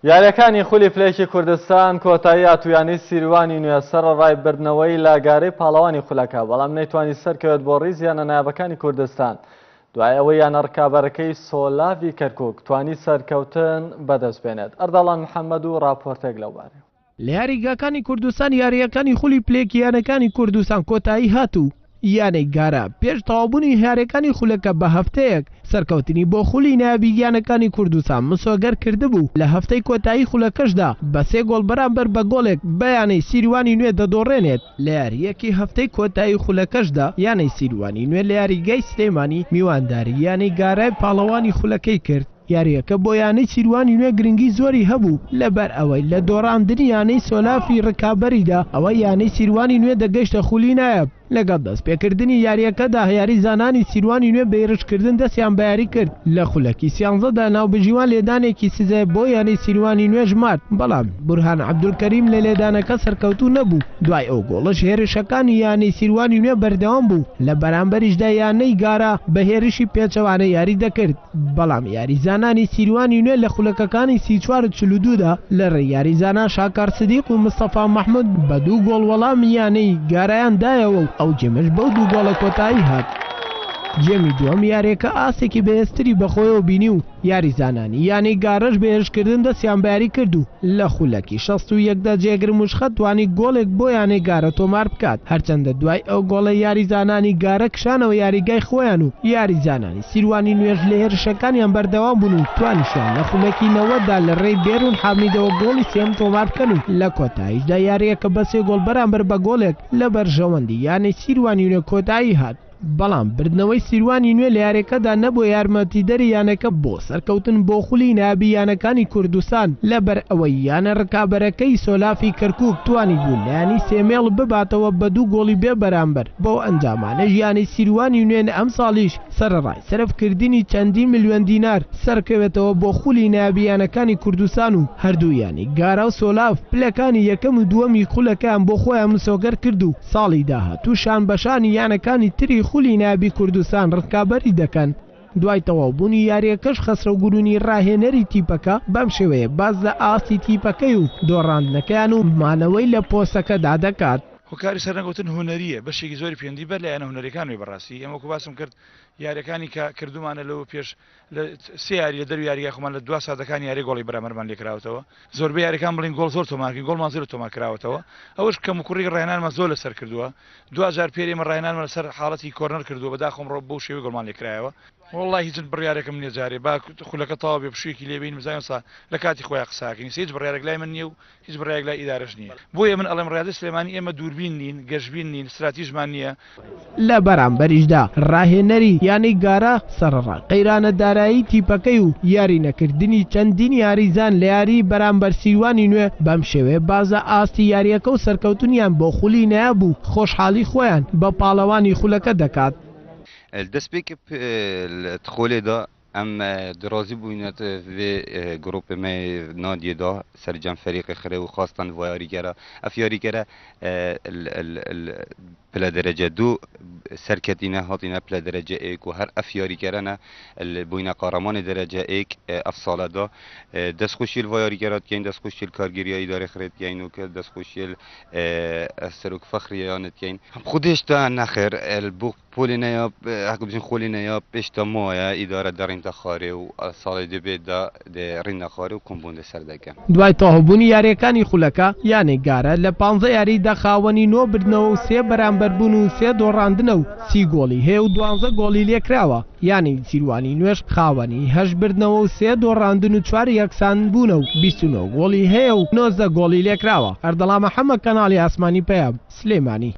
یارییەکانی خولی پلەیەکی کوردستان کۆتایی هات و یانەی سیروانی نوێ سەرەڕای بردنەوەی لە گارەی پاڵەوانی خولەکە، بەڵام نەیتوانی سەرکەوێت بۆ ڕیزی یانە نایابەکانی کوردستان، دوای ئەوەی یانە ڕکابەرەکەی سۆلاڤی کەرکوک توانی سەرکەوتن بەدەست بێنێت. ئەردەڵان محەمەد و ڕاپۆرتێک لەوبارەیەوە. لە یاریگاکانی کوردستان یارییەکانی خولی پلەیەکی یانەکانی کوردستان کۆتایی هات و یانەی گارە پێش تەواوبوونی یارییەکانی خولەکە بە هەفتەیەک سەرکەوتنی بۆ خولی نایابی یانەکانی کوردستان مسۆگەر کردبوو، لە هەفتەی کۆتایی خولەکەشدا بە سێ گۆڵ بەرامبەر بە گۆڵێک بە یانەی سیروانی نوێ دەدۆڕێنێت. لە یارییەکی هەفتەی کۆتایی خولەکەشدا یانەی سیروانی نوێ لە یاریگای سلێمانی میوانداری یانەی گارای پاڵەوانی خولەکەی کرد. یارییەکە بۆ یانەی سیروانی نوێ گرنگی زۆری هەبوو، لەبەر ئەوەی لە دۆڕاندنی یانەی سۆلافی رکابەریدا ئەوە یانەی سیروانی نوێ دەگەیشتە خولی نایاب. لەگەڵ دەستپێکردنی یارییەکەدا یاریزانانی سیروانی نوێ بە هێرشکردن دەستیان بە یاری کرد، لە خولەکی سیانزەدا ناوبژیوان لێدانێکی سزای بۆ یانەی سیروانی نوێ ژمارد، بەڵام بورهان عەبدولکەریم لە لێدانەکە سەرکەوتوو نەبوو، دوای ئەو گۆڵەش هێرشەکانی یانەی سیروانی نوێ بەردەوام بوو، لە بەرامبەریشدا یانەی گارا بە هێرشی پێچەوانە یاری دەکرد. بەڵام یاریزانانی سیروانی نوێ لە خولەکەکانی 34 و 42 دا لە رێی یاریزانان شاکار سدیق و مستەفا مەحمود بە دوو گۆڵ وەڵامی یانەی گارایان دایەوە و ئەو گێمەش بەو دوو گۆڵە کۆتایی هات. گێمی دووەم یارییەکە ئاستێکی بەهێزتری بەخۆیەوە بینی و یاریزانانی یانەی گارەش بە هێرشکردن دەستیان بە یاری کرد و لە خولەکی 61 دا جێگر موشخە توانی گۆڵێک بۆ یانەی گارە تۆمار بکات هەرچەندە دوای ئەو گۆڵە یاریزانانی گارە کشانەوە یاریگای خۆیان و یاریزانانی سیروانی نوێش لە هێرشەکانیان بەردەوام بوون و توانیشیان لە خولەکی 90 دا لە رێی بێرون حامیدەوە گۆڵی سێیەم تۆمار بکەن و لە کۆتاییشدا یارییەکە بە سێ گۆڵ بەرامبەر بە گۆڵێک لە بەرژەوەندی یانەی سیروانی نوێ کۆتایی هات. بەڵام بردنەوەی سیروانی نوێ لە یارییەکەدا نەبووە یارمەتیدەری یانەکە بۆ سەرکەوتن بۆ خولی نایابی یانەکانی کوردستان، لەبەر ئەوەی یانە رکابەرەکەی سۆلافی کەرکوک توانیبوو لە یانەی سێمێڵ بباتەوە بە دوو گۆڵی بێ بەرامبەر، بەو ئەنجامانەش یانەی سیروانی نوێ ئەمساڵیش سەرەڕای سەرفکردنی چەندین ملیۆن دینار سەرکەوێتەوە بۆ خولی نایابی یانەکانی کوردستان و هەردوو یانەی گارا و سۆلاف پلەکانی یەکەم و دووەمی خولەکەیان بۆ خۆیان مسۆگەر کرد و ساڵی داهاتوو شانبەشانی یانەکانی تری خولی نایابی کوردستان ڕکابەری دەکەن. دوای تەواوبوونی یارییەکەش خەسرەو گورونی ڕاهێنەری تیپەکە بەم شێوەیە باس لە ئاستی تیپەکەی و دۆڕاندنەکەیان و مانەوەی لە پۆستەکەدا دەکات. هۆکاری سەرنەکەوتن هونەرییە، بەشێکی زۆری پەیوەندی بە لایەنە هونەریەکان بێ بەڕاستی ئێمە وەکو باسم کرد یاریەکانی کە کردومانە لەوە پێش لە سێ یاری لە دەروی یاریگای خۆمان لە دوا ساتەکانی یاری گۆڵی بەرامبەرمان لێکراوەتەوە زۆربەی یاریەکان بڵین گۆڵ زۆر تۆمارکرین گۆڵمان زۆر تۆمار کراوەتەوە ئەوەش کەم و کوڕی ڕاهێنانمان زۆر لەسەر کردووە دواجار پێر ئێمە ڕاهێنانمان لەسەر حاڵەتی کۆرنەر کردووە بەداخەوە ئەمڕۆ بەو شێوەی گۆڵمان لێکرایەوە وەڵڵا هیچ بڕیارێکم نییە جارێ با خولەکە تەواو بێ پشوویەکی لێ بێین بزانین سا لە کاتی خۆیا قسە ئەکەین هیچ بڕیارێک لای من نییە و هیچ بڕیارێک لای ئیدارەش نییە بۆیە من ئەڵێم ڕیاضی سلێمانی ئێمە دووربین نین گەشبین نین ستراتیژمان نییە. لە بەرامبەریشدا راهێنەری یانەی گارا سەرەڕای قەیرانە دارایی تیپەکەی و یاری نەکردنی چەندین یاریزان لە یاریی بەرامبەر سیروانی نوێ بەم شێوەیە باس لە ئاستی یارییەکە و سەرکەوتنیان بۆ خولی نایاب و خۆشحاڵی خۆیان بە پاڵەوانی خولەکە دەکات. دەستپێک خولێدا ئەم ڕازی بووینەت ڤێ گڕوپێ مە نادیێ دا سەرجەم فەریقێ خرێ و خاستەن ڤا یاریگەرا ئەف یاریگەرە پلە دەرەجە دوو سەرکەتینە هاتینە پلە دەرەجە ئێک و هەر ئەف یاریگەرەنە بووینە قاڕەمانێ دەرەجە ئێک ئەف ساڵە دا دەستخۆشی ڤا یاریگەرا دکەین دەستخۆشی کارگێریا ئیدارەی خرێ دکەین و دەستخۆشی سەرۆک فەخریانە دکەین خودێشتا نەخێر بۆ پۆلی نەیا هەکو بژین خۆلی نەیا پێشتا مایە ئیدارە دەڕینتە خارێ و ساڵێ دەبێت دا دەڕینە خارێ و کۆمبوون لەسەر دەکەن. دوای تەواوبوونی یارییەکانی خولەکە، یانەی گارە لە پانزە یارییدا خاوەنی نۆ بردنەوە و سێ بەرامبەربوون و سێ دۆڕاندنە و 30 گۆڵی هەیە و دوانزە گۆڵی لێکراوە، یانەی سیروانی نوێش خاوەنی هەشت بردنەوە و سێ دۆڕاندن و چوار یەکسانبوونە و 29 گۆڵی هەیە و 19 گۆڵی لێکراوە. ئەردەڵان محەمەد، کەناڵی ئاسمانی پەیام، سلێمانی.